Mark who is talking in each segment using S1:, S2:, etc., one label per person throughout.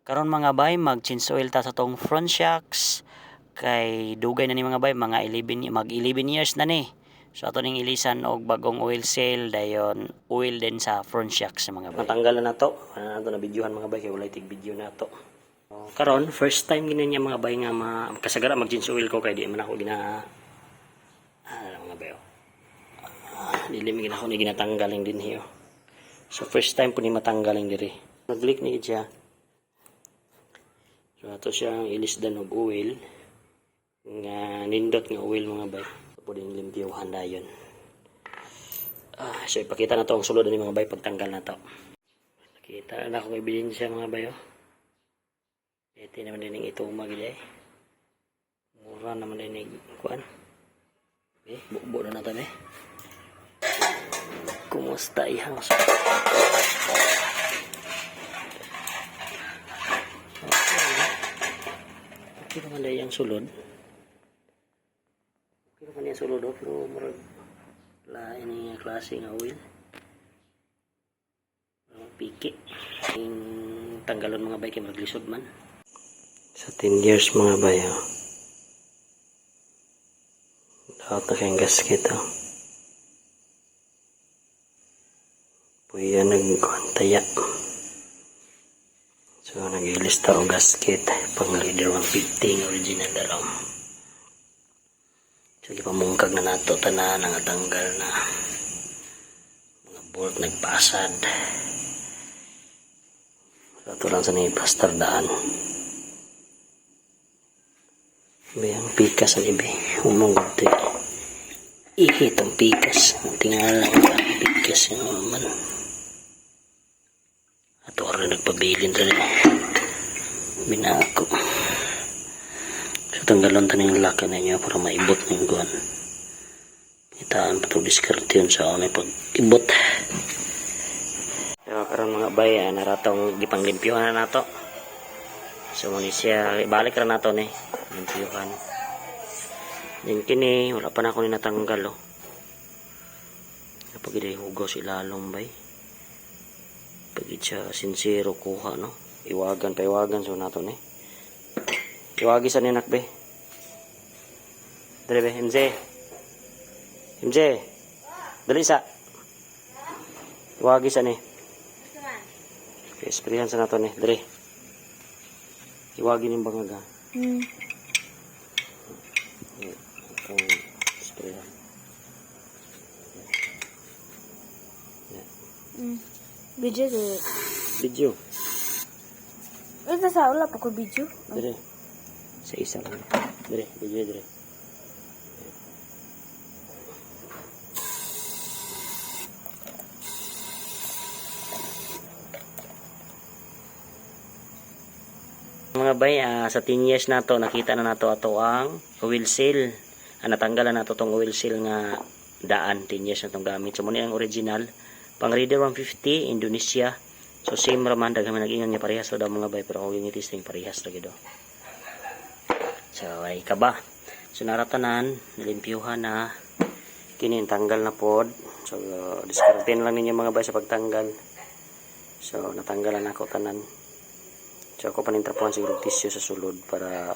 S1: Karon mga bay, mag-change oil ta sa tong front shocks kay dugay na ni mga bay, mga 11, mag 11 years na ni. So ato ning ilisan og bagong oil seal, dayon oil din sa front shocks mga bay. Natanggal na nato, ano na videohan mga bay kay walay tig video na to. Karon first time gini niya mga bay nga kasagara mag-change oil ko kay di man ako gina mga bay. Oh. Dili man gina ako ni ginatanggaling din hiyo. So first time po ni matanggaling diri. Nag-leak ni siya. So ato siyang ilisdan og oil nga nindot nga oil mga bay. Pwede limpyuhan dayon. So ipakita na to ang sulod ni mga bay pagtanggal na to. Nakita na akong ebidensya mga bay oh. Ito naman din ito gid eh. Mura naman din kuan. Eh, bubo na natin eh. Kumusta ihang Okay naman dahil ang sulod. Okay naman yung sulod oh, pero murag lain nga klase nga oil. Piki. Yung tanggalon mga bay kay murag lisod man. Sa 10 years mga bay oh. Daot na kayong gasket oh. Puya nagkuhantaya. So nag-ilista og gasket pang Raider 150 original daraw. So gipamungkag na nato tanan nga tanggal na mga bolt nagpasad. So ato lang sa ni plaster daan. Bayang pikas ang ibi. Umong gud ihit ang pikas. Tingala ang pikas yung man. Ato rin nagpabilin rin. Binako. So tanggalon ta ning laki ninyo para maibot ning kuan. Itaan pa to diskarte yun sa unay pag ibot. So karon mga bay, naratong gipanglimpyuhan na nato. So muna siya, ibalik ra nato ni limpyuhan. Then kini wala pa na ako ni natanggal oh. Kapag iday hugaw si ilalom bay. Pag siya sincero kuha no. Iwagan pa iwagan so nato ni. Iwagi sa ni nakbe. Dali be MJ. MJ. Dali sa. Iwagi sa ni. Okay, sprayan sa nato ni. Dali. Iwagi ning bangag ha. Itong sprayan. Yeah.
S2: Video de.
S1: Video.
S2: Ito sa wala pa ko video.
S1: Dire. Sa isa lang. Dire, video dire. Mga bay, sa 10 years na to, nakita na nato ato ang oil seal. Natanggalan na to tong oil seal nga daan, 10 years na tong gamit. So muna ang original pang Raider 150 Indonesia. So same ra man, daghan man nag-ingon nga parehas ra daw mga bay, pero ako yung testing parehas ra gid. So ay kaba. So naratanan, nalimpyuhan na, kini tanggal na pod. So diskarten lang ninyo mga bay sa pagtanggal. So natanggalan ako tanan. So ako panintrapuhan siguro tissue sa sulod para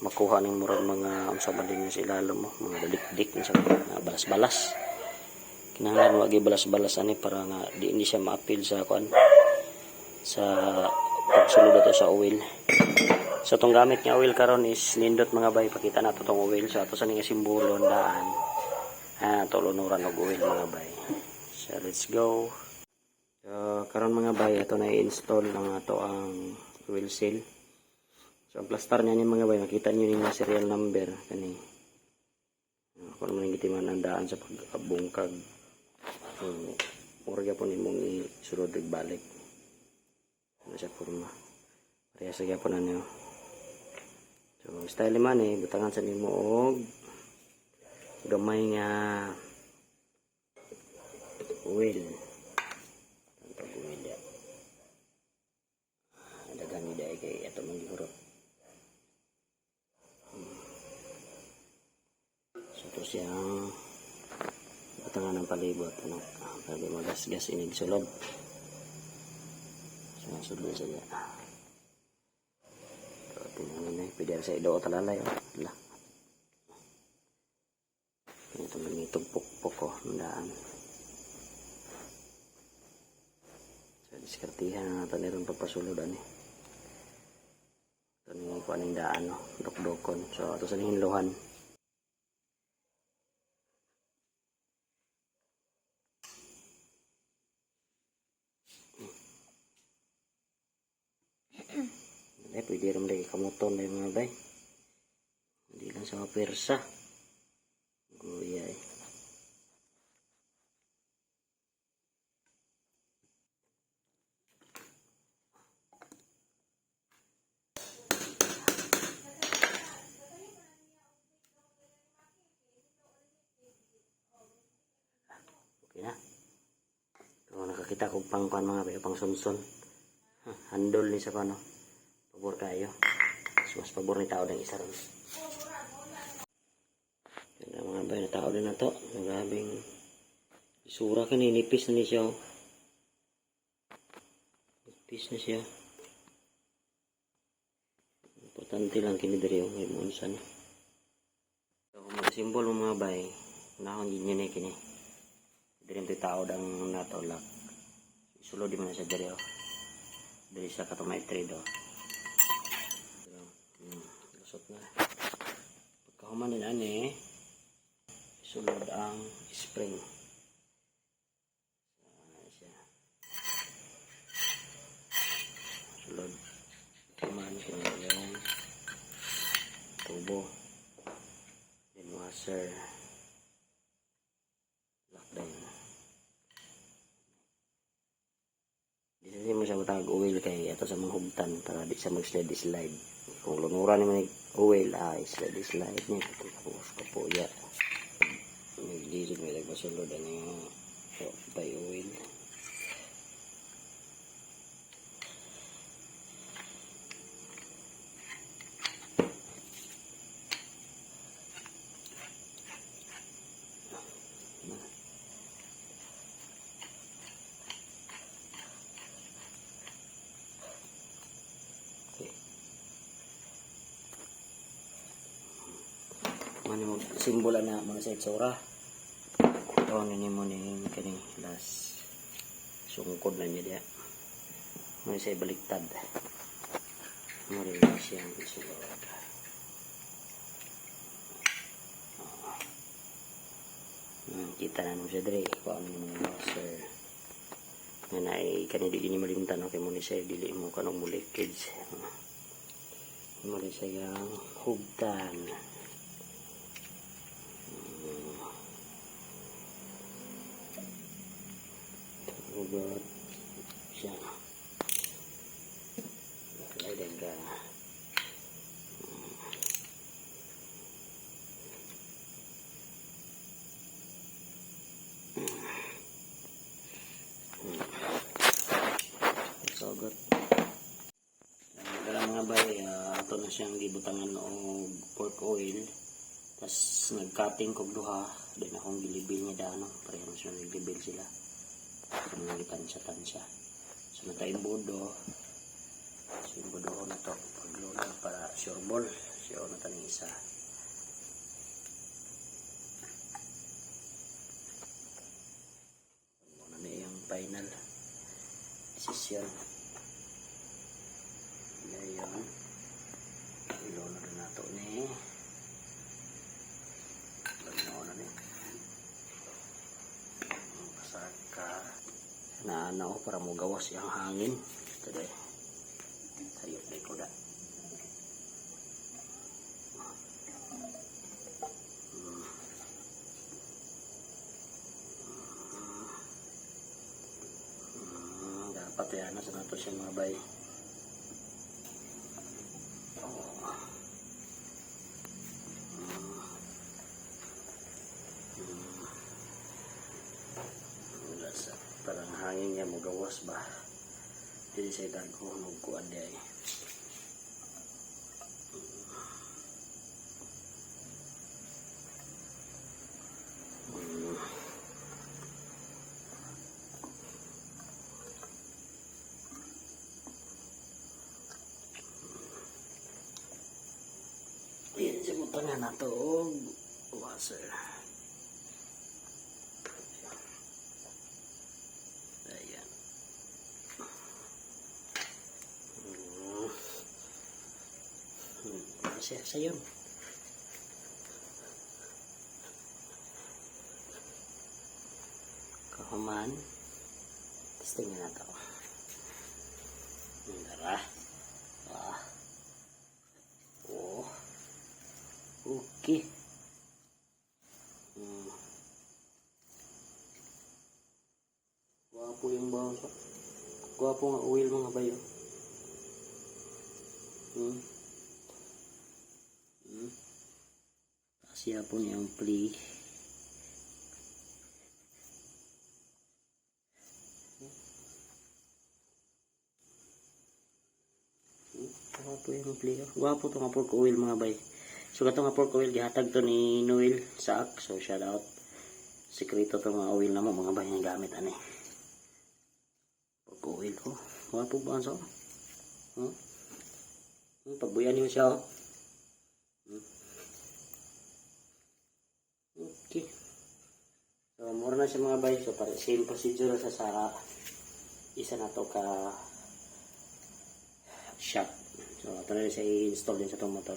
S1: makuha ning murag mga unsa ba din sa ilalom mo, mga dalikdik unsa ba, balas-balas. Kinahanglan wa gyud balas-balas ani para nga di ni siya maapil sa kuan sa pagsulod ato sa oil. So tong gamit nga oil karon is nindot mga bay, pakita nato tong oil. So ato sa ning simbolon daan. Tulunuran og oil mga bay. So let's go. So karon mga bay, ato na i-install lang ato ang oil seal. So ang plaster niya ni mga bay, makita niyo ni serial number kani. Ako naman ang gitiman ang daan sa pagbungkag. So mura gyapon imong isulod og balik. Ano siya forma. Parehas sa gyapon ano. So style man eh, butangan sa nimo og gamay nga oil. Tantog oil ya. Daghan ni dai kay ato man gihurot. So ito siyang butangan ng palibot ano, para di magasgas inig sulod. So sulod siya. Tinangin na, pwede sa ido talalay. Oh. Ala. Ito gamiton pukpok ko, daan. So, diskartihan na natin meron pagpasulod ani. Ito ni ko aning daan, no? Dukdukon. So, ato sa hinluhan. Eh, pwede rin lagi kamuton na yung mga bay. Hindi lang sa mapwersa. Guya eh. Okay na. Kung nakakita kong pangkuan mga bay, pang sunsun. Huh, handol ni sa pano. Pabor kayo. Mas, mas pabor ni tao ng isa ron. Yan ang mga bay, natao din na to. Grabing isura ka ni, nipis na ni siya. Oh. Nipis na siya. Importante lang kini diri oh, may muunsa ni. So, kung mag-simbol mo mga bay, nahon yun yun eh kini. Diri ang tao dang nato lock. Sulod di man na siya diri oh. Diri siya katong may trade oh. Pero, lusot na. Pagkahuman din ani, sulod ang spring. So, siya. Sulod. Human kini yung tubo. Then washer. Lock down. Di mo siya matag oil kay ato sa mga hugtan para di siya mag-slide slide. Kung lunuran ni man oil ay slide slide ni tapos ko po ya. Naglisod may nagpasulod ano by oil. Okay. Mano mo simbola na mo na sa itsura. Ito ni mo ni kani last sungkod na niya diya. Mo siya baliktad. Mo rin siya ang isulod. Kita na mo siya dre. Kuha mo ni mga sir. Nga na ay kani di ni malimtan okay mo ni siya dili mo kanong mo leakage. Mo rin siya yung hugtan. Hugot siya. Ay, din ka. Sugot. Dala mga bay, ato na siyang gibutangan og pork oil. Tas nag-cutting kog duha, din akong gilibil niya dano, pareho na siya naglibil sila. So mga gitansya-tansya. So natay budo. So yung budo na to, paglula para sure ball. Sure na taning isa. Muna na yung final decision. Ngayon, ilolo na nato ni. Lolo na ni. Pasaka. Na ano para mo gawas yung hangin. Ito de. Sayop na ko da. Dapat yan sa nato siya mga bay. Wala sa parang hangin niya magawas ba. Dili siya dagko og kuan di ay. Butangan na to og washer. Ayan. Siya, siya yun. Kahuman. Testing na to. Tara. Ah. Oh. Okay. Gwapo yung bawang sa. Gwapo nga oil, mga bayo. Siya po niyang plea. Gwapo yung plea. Gwapo to nga pork oil, mga bay. So kato nga pork oil gihatag to ni Noel Saak. So shout out. Sekreto to nga oil na mo, mga bay, nga gamit ani. Pork oil oh. Gwapo ba so? Huh? Pagbuyan niyo siya oh. Okay. So mura na siya, mga bay. So para same procedure sa isa na to ka shop. So ato na siya i-install din sa itong motor.